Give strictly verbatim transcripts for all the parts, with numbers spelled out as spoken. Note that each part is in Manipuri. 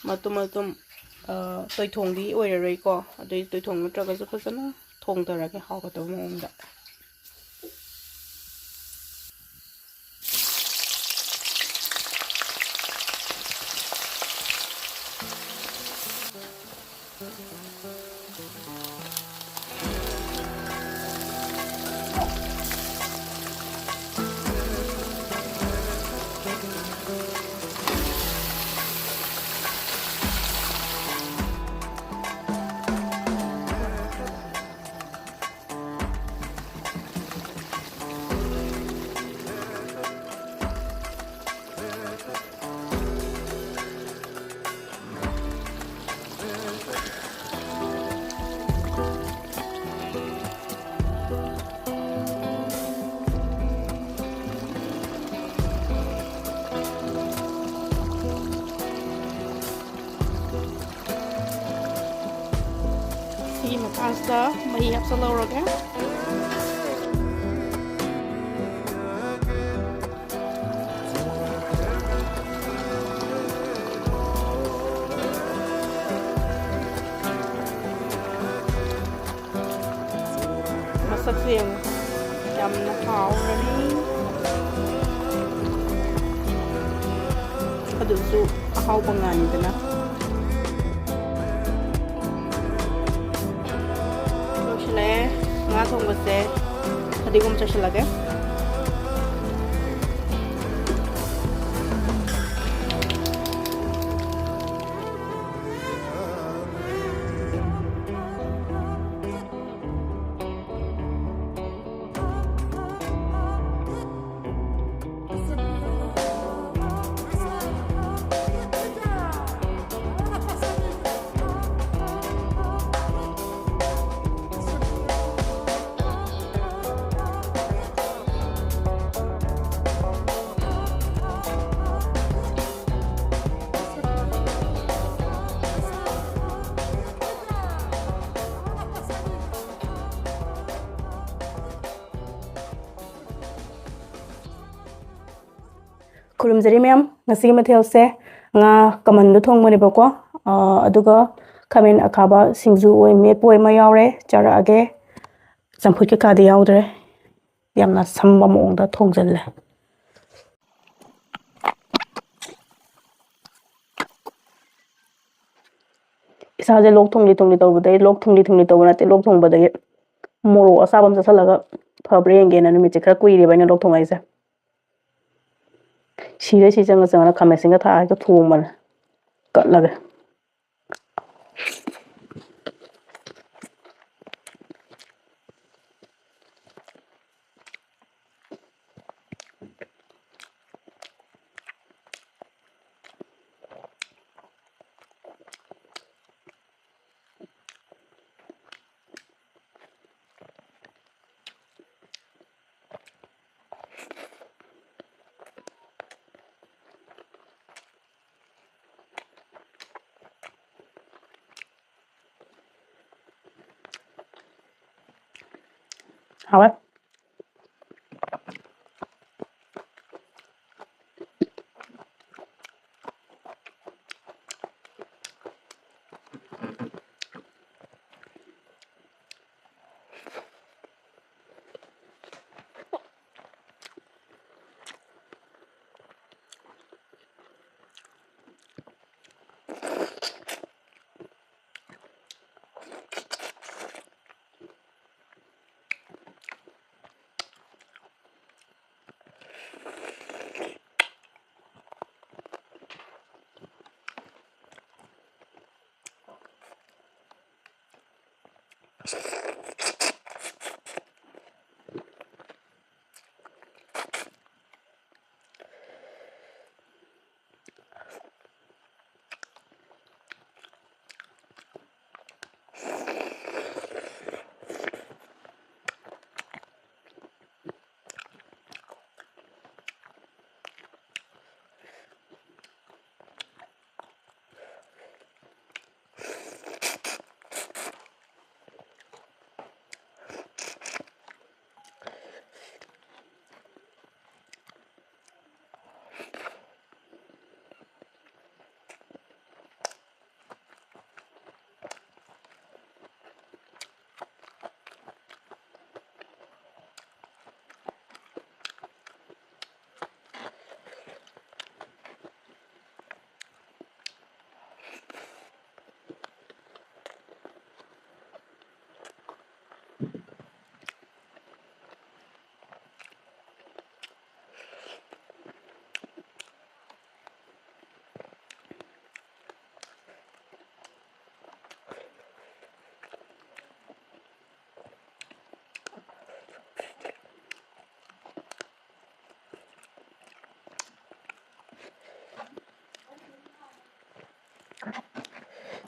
ꯃꯇꯨꯝ ꯃꯇꯨꯝ, ꯑ, ꯇꯣꯏꯊꯣꯡꯗꯤ ꯑꯣꯏꯔꯔꯣꯏꯀꯣ꯫ ꯑꯗꯨꯏ ꯇꯣꯏꯊꯣꯡ ꯅꯠꯇ꯭ꯔꯒꯁꯨ ꯐꯖꯅ ꯊꯣꯡꯊꯔꯒꯦ ꯍꯥꯎꯒꯗꯕ ꯃꯑꯣꯡꯗ꯫ ꯁꯤꯒꯤ ꯃꯇꯥꯡꯁꯤꯗ ꯃꯍꯤ ꯍꯥꯞꯆꯤꯜꯍꯧꯔꯒꯦ꯫ ꯃꯁꯛꯁꯦ ꯌꯦꯡꯉꯨ, ꯌꯥꯝꯅ ꯍꯥꯎꯔꯅꯤ꯫ ꯑꯗꯨꯁꯨ ꯑꯍꯥꯎꯕ ꯉꯥꯅꯤꯗꯅ꯫ ꯂꯣꯏꯁꯤꯜꯂꯛꯑꯦ ꯉꯥ ꯊꯣꯡꯕꯁꯦ꯫ ꯐꯗꯤꯒꯣꯝ ꯆꯥꯏꯁꯤꯜꯂꯒꯦ꯫ ꯈꯨꯔꯨꯝꯖꯔꯤ ꯃꯌꯥꯝ, ꯉꯁꯤꯒꯤ ꯃꯊꯦꯜꯁꯦ ꯉꯥ ꯀꯃꯟꯗꯣ ꯊꯣꯡꯕꯅꯦꯕꯀꯣ꯫ ꯑꯥ, ꯑꯗꯨꯒ ꯈꯥꯃꯦꯟ ꯑꯈꯥꯕ ꯁꯤꯡꯖꯨ ꯑꯣꯏ ꯃꯦꯠꯄ ꯑꯣꯏ ꯑꯃ ꯌꯥꯎꯔꯦ, ꯆꯥꯔꯛꯑꯒꯦ꯫ ꯆꯝꯐꯨꯠ ꯀꯩꯀꯥꯗꯤ ꯌꯥꯎꯗ꯭ꯔꯦ꯫ ꯌꯥꯝꯅ ꯁꯝꯕ ꯃꯑꯣꯡꯗ ꯊꯣꯡꯖꯤꯜꯂꯦ꯫ ꯏꯁꯥꯁꯦ ꯂꯣꯛ ꯊꯨꯡꯂꯤ ꯊꯨꯡꯂꯤ ꯇꯧꯕꯗꯒꯤ, ꯂꯣꯛ ꯊꯨꯡꯂꯤ ꯊꯨꯡꯂꯤ ꯇꯧꯕ ꯅꯠꯇꯦ, ꯂꯣꯛ ꯊꯨꯡꯕꯗꯒꯤ ꯃꯣꯔꯣꯛ ꯑꯁꯥꯕ ꯑꯃ ꯆꯥꯁꯤꯜꯂꯒ ꯐꯕ꯭ꯔꯥ ꯌꯦꯡꯒꯦꯅ꯫ ꯅꯨꯃꯤꯠꯁꯦ ꯈꯔ ꯀꯨꯏꯔꯦꯕ ꯑꯩꯅ ꯂꯣꯛ ꯊꯨꯡꯉꯛꯏꯁꯦ꯫ ꯁꯤꯔꯦ, ꯁꯤ ꯆꯪꯉ ꯆꯪꯉꯅ ꯈꯥꯃꯦꯟꯁꯤꯟꯒ ꯊꯥꯛꯑ ꯍꯦꯛꯇ ꯊꯣꯡꯕꯅꯦ꯫ ꯀꯠꯂꯒꯦ꯫ ꯍꯥꯎꯋꯦ꯫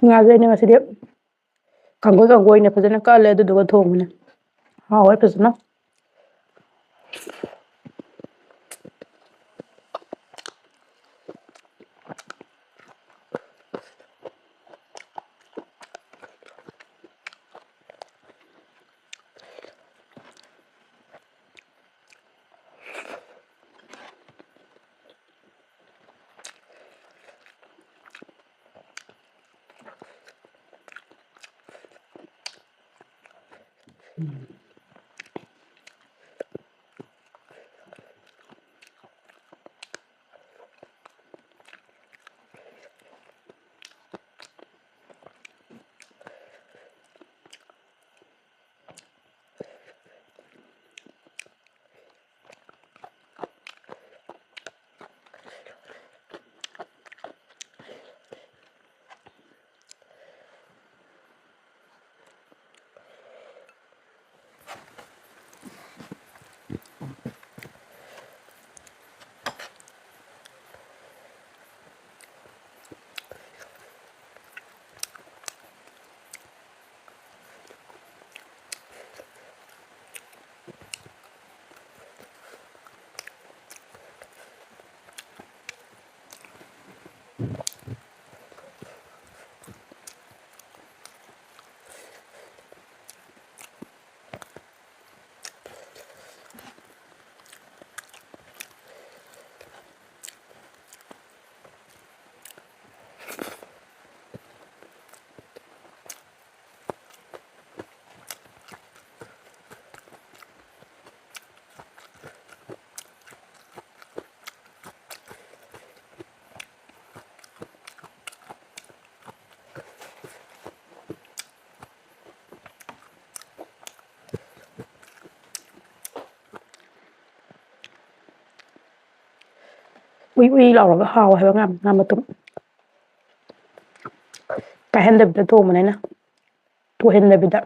ꯉꯥꯁꯦ ꯑꯩꯅ ꯉꯁꯤꯗꯤ ꯀꯥꯡꯒꯣꯏ ꯀꯥꯡꯒꯣꯏꯅ ꯐꯖꯅ ꯀꯛꯑꯂꯦ, ꯑꯗꯨꯗꯨꯒ ꯊꯣꯡꯕꯅꯦ꯫ ꯍꯥꯎꯋꯦ ꯐꯖꯅ꯫ ꯎꯏ ꯎꯏ ꯂꯥꯎꯔꯒ ꯍꯥꯎꯋꯦ ꯍꯥꯏꯕ ꯉꯥ, ꯉꯥ ꯃꯇꯨꯝ꯫ ꯀꯥꯏꯍꯟꯗꯕꯤꯗ ꯊꯣꯡꯕꯅꯤꯅ, ꯇꯣꯏꯍꯟꯗꯕꯤꯗ꯫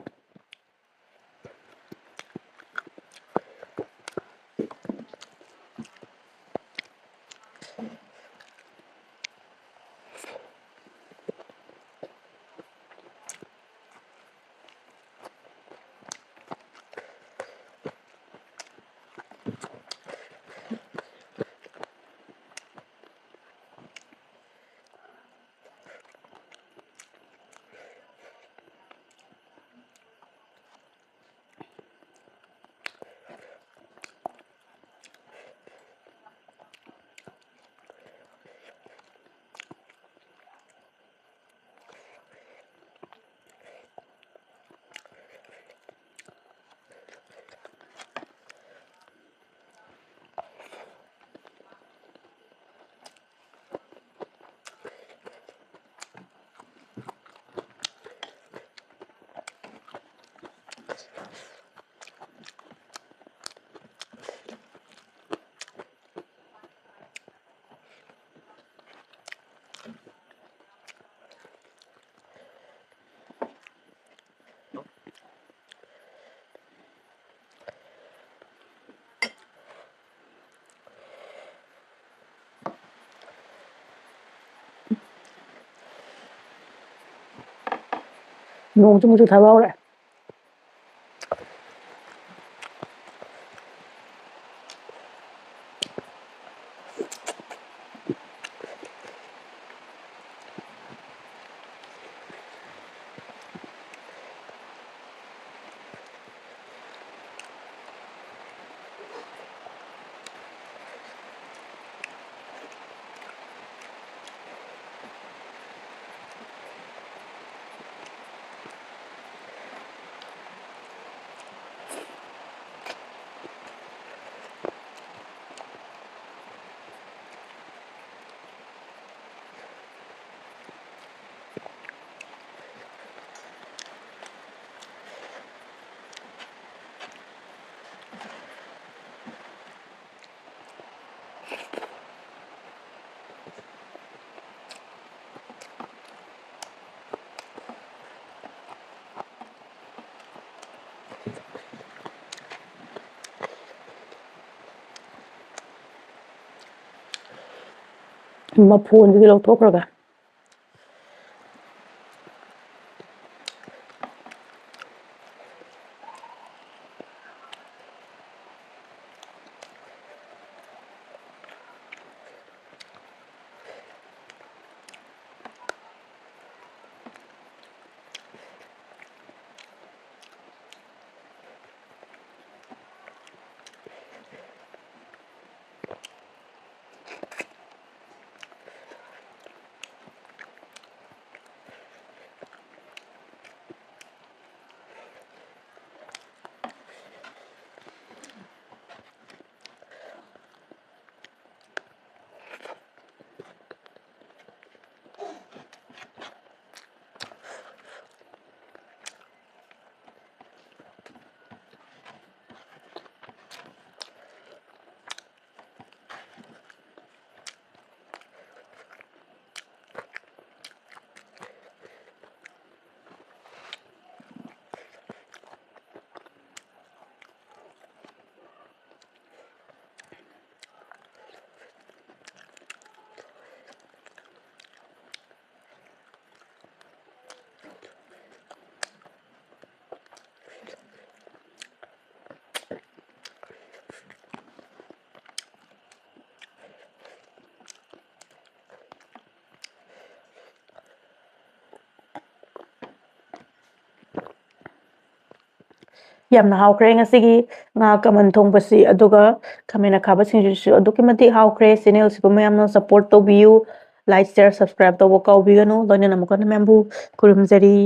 ꯅꯣꯡꯁꯨ ꯑꯃꯨꯛ ꯆꯨꯊꯕ ꯍꯧꯔꯛꯑꯦ꯫ ꯃꯐꯣꯟꯗꯨꯗꯤ ꯂꯧꯊꯣꯛꯈ꯭ꯔꯒ꯫ ꯌꯥꯝꯅ ꯍꯥꯎꯈ꯭ꯔꯦ ꯉꯁꯤꯒꯤ ꯉꯥ ꯀꯃꯟ ꯊꯣꯡꯕꯁꯤ, ꯑꯗꯨꯒ ꯈꯥꯃꯦꯟ ꯑꯈꯥꯕ ꯁꯤꯡꯖꯨꯁꯤꯁꯨ ꯑꯗꯨꯛꯀꯤ ꯃꯇꯤꯛ ꯍꯥꯎꯈ꯭ꯔꯦ꯫ Channelꯁꯤꯕꯨ ꯃꯌꯥꯝꯅ support ꯇꯧꯕꯤꯌꯨ, like, share, subscribe ꯇꯧꯕ ꯀꯥꯎꯕꯤꯒꯅꯨ, ꯂꯣꯏꯅꯅ ꯑꯃꯨꯛꯀ ꯍꯟꯅ ꯃꯌꯥꯝꯕꯨ ꯈꯨꯔꯨꯝꯖꯔꯤ꯫